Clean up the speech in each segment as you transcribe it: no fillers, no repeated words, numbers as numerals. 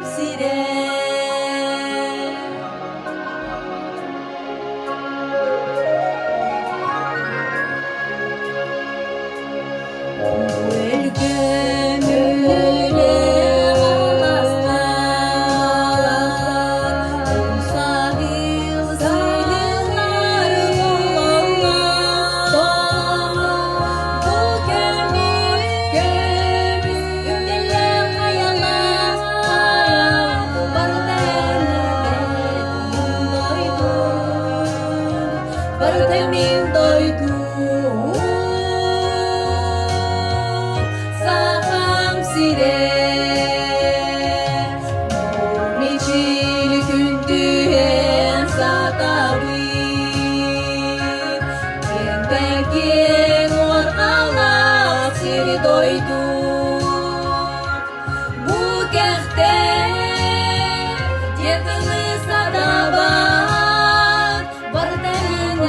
сирэ. Барыта мин дойдум Сахам сирэ Мичил күндүһэн сатабыт Киэҥ уорҕалаах сири дойду Бу кэхтэн диэн тылы санаабат Барыта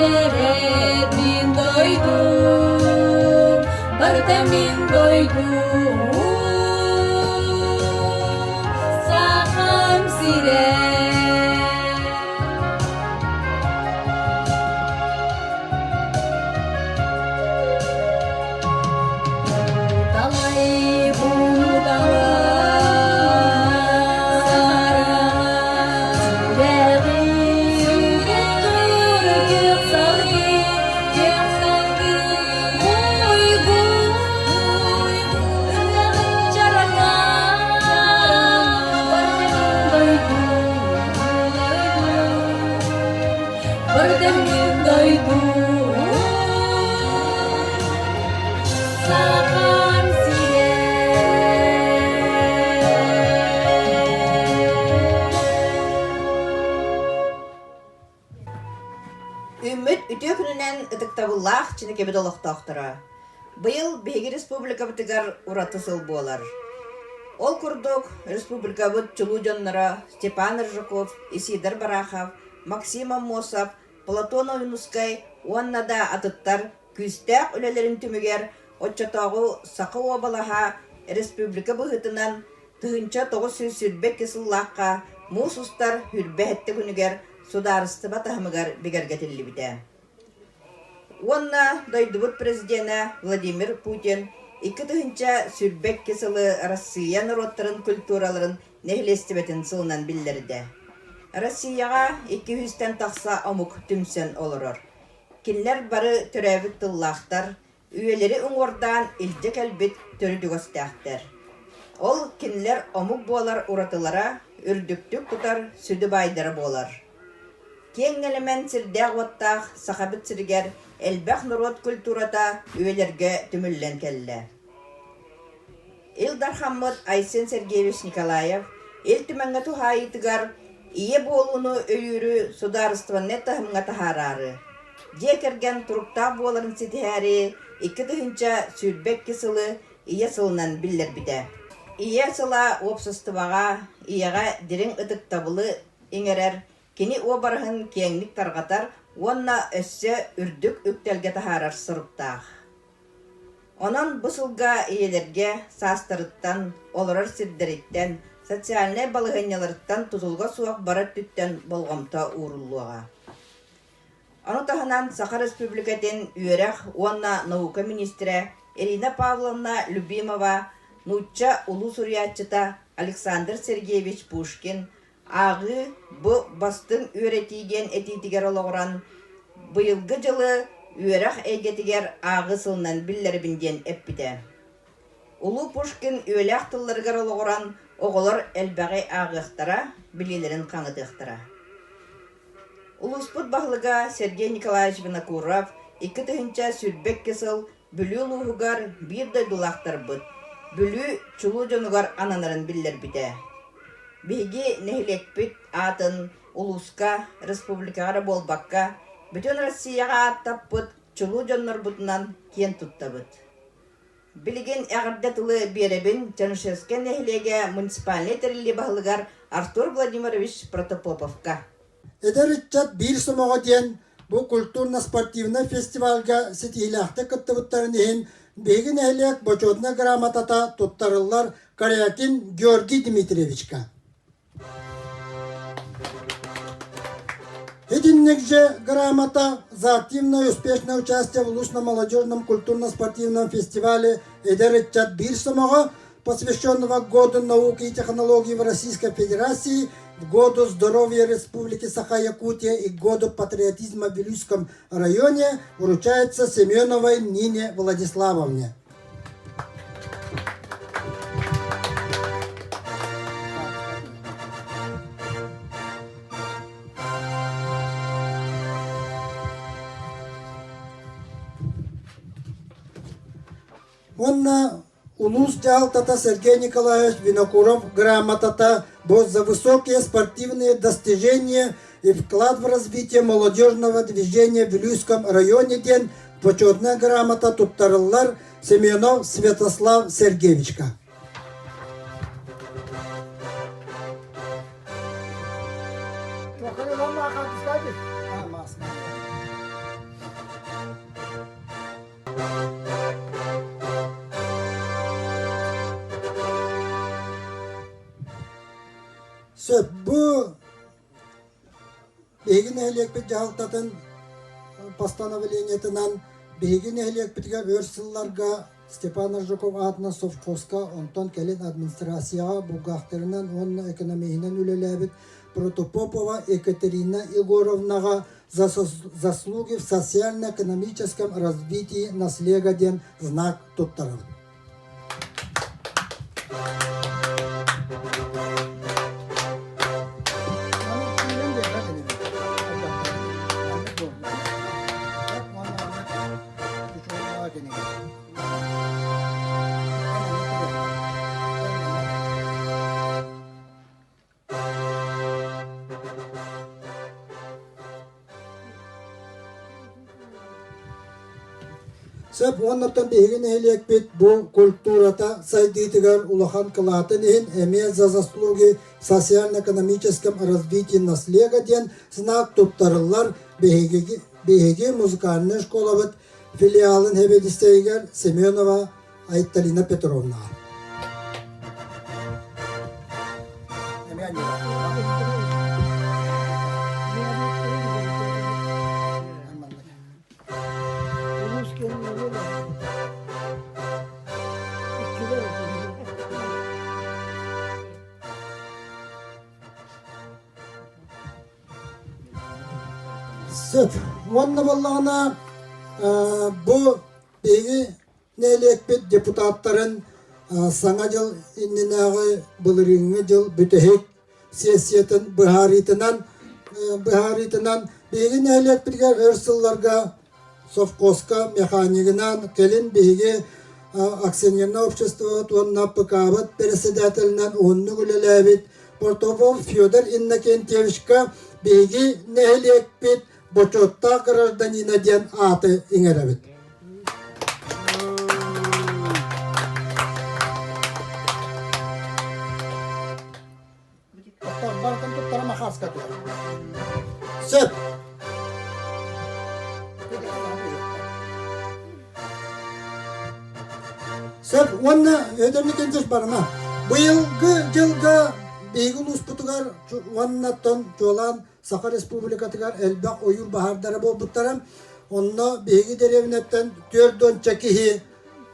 эрэт мин дойдум, барыта мин дойдум, Сахам сирэ. Далай Барытын дойду Сахам сирэ. Үүммүт үтүө күнүнэн ытыктабыллаах Чинэкэбит олохтоохторо! Быйыл биһиги республикабытыгар ураты сыл буолар. Ол курдук, республикабыт чулуу дьонноро Степан Рыжаков, Исидор Барахов, Максим Аммосов, Платон Ойуунускай уонна да атыттар күүстээх үлэлэрин түмүгэр оччотооҕу Саха уобалаһа республика быһыытынан 1922 сыллаахха муус устар 27 күнүгэр судаарыстыба таһымыгар бигэргэтиллибитэ. Уонна дойдубут президенэ Владимир Путин 2022 сылы Арассыыйа норуоттарын культураларын нэһилиэстибэтин сылынан биллэрдэ. Россияҕа 200-тэн тахса омук түмсэн олорор. Кинилэр бары төрөөбүт тыллаахтар, үйэлэри уҥуордаан илдьэ кэлбит төрүт үгэстээхтэр. Ол кинилэр омук буолар уратылара үрдүктүк тутар сүдү баайдара буолар. Киэҥ нэлэмэн сирдээх-уоттаах Сахабыт сиригэр элбэх норуот культурата үйэлэргэ түмүллэн кэллэ. Ил Дархаммыт Айсен Сергеевич Николаев Ил Түмэҥҥэ туһаайыытыгар ийэ буолууну өйүүрү судаарыстыбаннай таһымҥа таһаараары, дьиэ кэргэн туруктаах буоларын ситиһээри 2022 сылы Ийэ сылынан биллэрбитэ. Ийэ сыла уопсастыбаҕа ийэҕэ дириҥ ытыктабылы иҥэрэр, кини уобараһын киэҥник тарҕатар уонна өссө үрдүк үктэлгэ таһаарар соруктаах. Онон бу сылга ийэлэргэ саастарыттан, олорор сирдэриттэн, социальнай балаһыанньаларыттан тутулуга суох бары өттүттэн болҕомто ууруллуоҕа. Ону таһынан Саха Республикатын үөрэх уонна наука министрэ Ирина Павловна Любимова нуучча улуу суруйааччыта Александр Сергеевич Пушкин Ааҕыы бу бастыҥ үөрэтии диэн этиитигэр олоҕуран, быйылгы дьылы үөрэх эйгэтигэр ааҕыы сылынан биллэрэбин диэн эппитэ. Улуу Пушкин үөлээх тылларыгар олоҕуран оҕолор элбэҕи ааҕыахтара, билиилэрин хаҥатыахтара. Улууспут баһылыга Сергей Николаевич Винокуров 2022 сыл Бүлүү улууһугар биир дойдулаахтарбыт Бүлүү чулуу дьонугар ананарын биллэрбитэ. Биһиги нэһилиэкпит аатын улууска, республикаҕа эрэ буолбакка, бүтүн Россияҕа ааттаппыт чулуу дьоннорбутунан киэн туттабыт. Билигин эҕэрдэ тылы биэрэбин Чернышевскай нэһилиэгэ муниципальнай тэриллии баһылыгар Артур Владимирович Протопоповка. Эдэр ыччат биир сомоҕо диэн бу культурно-спортивнай фестивальга ситиһиилээхтик кыттыбыттарын иһин биһиги нэһилиэк Бочуотунай грамотата туттарыллар Корякин Георгий Дмитриевичка. Итинник же грамота за активное и успешное участие в Улусно-молодежном культурно-спортивном фестивале «Эдэр ыччат биир сомоҕо», посвященного Году науки и технологий в Российской Федерации, Году здоровья Республики Саха-Якутия и Году патриотизма в Вилюйском районе вручается Семеновой Нине Владиславовне. Уонна улуус дьаһалтата Сергей Николаевич Винокуров грамотата бу за высокие спортивные достижения и вклад в развитие молодежного движения в Вилюйском районе диэн почетная грамота туттарыллар Семенов Святослав Сергеевичка. Сөп, бу биһиги нэһилиэкпит дьаһалтатын постановлениетынан биһиги нэһилиэкпитигэр өр сылларга Степан Аржаков аатынан совхозка, онтон кэлин администрацияҕа бухгалтерынан уонна экономиһинэн үлэлээбит Протопопова Екатерина Егоровнаҕа за заслуги в социально-экономическом развитии наслега диэн знак туттарабыт. Сөп уоннаттан биһиги нэһилиэкпит бу культурата сайдыытыгар улахан кылаатын иһин эмиэ за заслуги в социально-экономическом развитии наслега диэн знак туттарыллар биһиги, биһиги музыкальнай школабыт филиалын сэбиэдиссэйигэр Семенова Айталина Петровна. Сөп. Уонна буоллаҕына бу биһиги Нэһилиэкпит депутаттарын Саҥа дьыл иннинээҕи былырыыҥҥы дьыл бүтэһик сессиятын быһаарыытынан быһаарыытынан биһиги нэһилиэкпитигэр өр сылларга совхозка механигынан, кэлин биһиги акционерное обществобыт уонна ПК-быт председателинэн уһуннук үлэлээбит Портовов Федор Иннокентьевичка биһиги нэһилиэкпит бочуоттаах гражданина диэн ааты иҥэрэбит. Сөп. Сөп уонна Федор Никитич барыма. Быйылгы дьылга биһиги улууспутугар уонна тон чуолаан Саха Республикатыгар элбэх ойуур баһаардара буолбуттара. Онно биһиги дэриэбинэттэн 40 киһи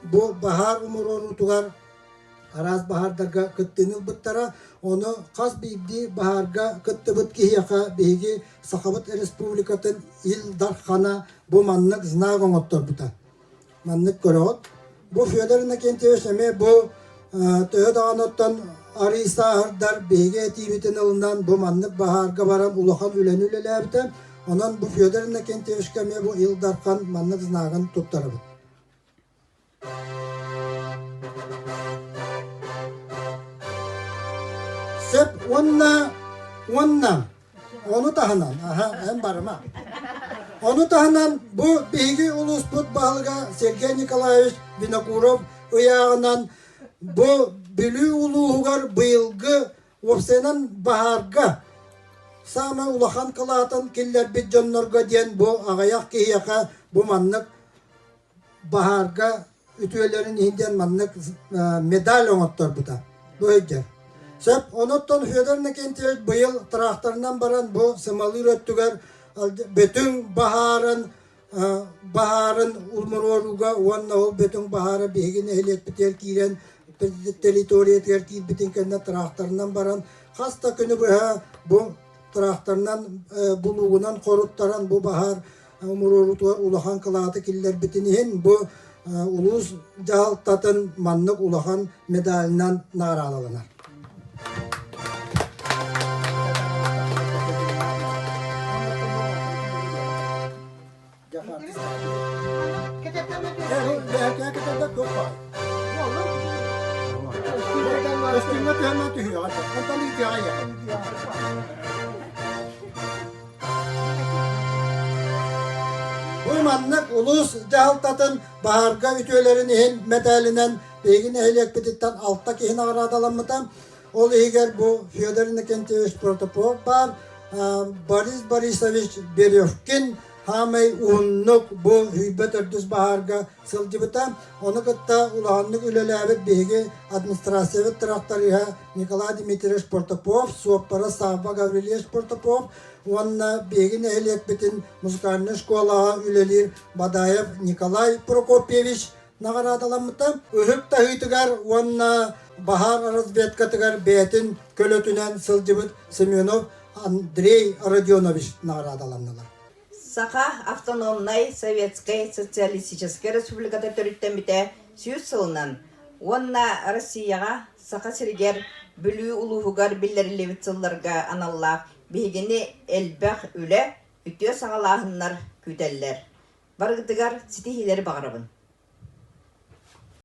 бу баһаар умуруоруутугар араас баһаардарга кыттыыны ылбыттара. Ону хас биирдии баһаарга кыттыбыт киһиэхэ биһиги Сахабыт Республикатын Ил Дархана бу маннык знак оҥотторбута. Маннык көрөҕүт. Бу Федор Иннокентьевич эмиэ бу төһө даҕаны оттон арыы сааһырдар биһиги этиибитин ылынан бу маннык баһаарга баран улахан үлэни үлэлээбитэ. Онон бу Федор Иннокентьевичка эмиэ бу Ил Дархан маннык знагын туттарабыт. Сөп уонна уонна Ону таһынан, аха, эн барыма. Ону таһынан бу биһиги улууспут баһылыга Сергей Николаевич Винокуров ыйааҕынан бу Бүлүү улууһугар быйылгы уопсайынан баһаарга саамай улахан кылаатын киллэрбит дьоннорго диэн бу аҕыйах киһиэхэ бу маннык баһаарга үтүөлэрин иһин диэн маннык медаль оҥотторбута. Бу өйдөр. Сөп, онуттан Федор Иннокентьевич быйыл тракторынан баран бу сымалыыр өттүгэр Бөтүҥ баһаарын баһаарын умуруорууга уонна ол Бөтүҥ баһаара биһиги нэһилиэкпитигэр киирэн территориятыгар киирбитин кэннэ тыраахтарынан баран хас да күнү быһа бу тыраахтарынан булуугунан хоруттаран бу баһаар умуруоруутугар улахан кылааты киллэрбитин иһин бу улуус дьаһалтатын маннык улахан медалынан наҕараадаланар. Бу маннык улуус дьаһалтатын баһаарга үтүөлэрин иһин мэтээлинэн биһиги нэһилиэкпититтэн алта киһи наҕараадаламмыта. Ол иһигэр бу Федор Иннокентьевич Протопопов баар, Борис Борисович Беревкин хаамай уһуннук бу Һүйбэ төрдүс баһаарга сылдьыбыта. Ону кытта улаханнык үлэлээбит биһиги администрациябыт тырахтарыыһа Николай Дмитриевич Протопопов, суоппара Савва Гаврильевич Протопопов уонна биһиги нэһилиэкпитин музыкальнай школаҕа үлэлиир Бадаев Николай Прокопьевич наҕараадаламмыта. Ыһык таһыытыгар уонна баһаар разведкатыгар бэйэтин көлөтүнэн сылдьыбыт Семенов Андрей Родионович наҕараадаланнылар. Саха автономнай Советскай Социалистическай Республиката төрүттэммитэ 100 сылынан уонна Россияҕа Саха сиригэр Бүлүү улууһугар биллэриллибит сылларга аналлаах биһигини элбэх үлэ, үтүө саҕалааһыннар күүтэллэр. Барыгытыгар ситиһиилэри баҕарабын.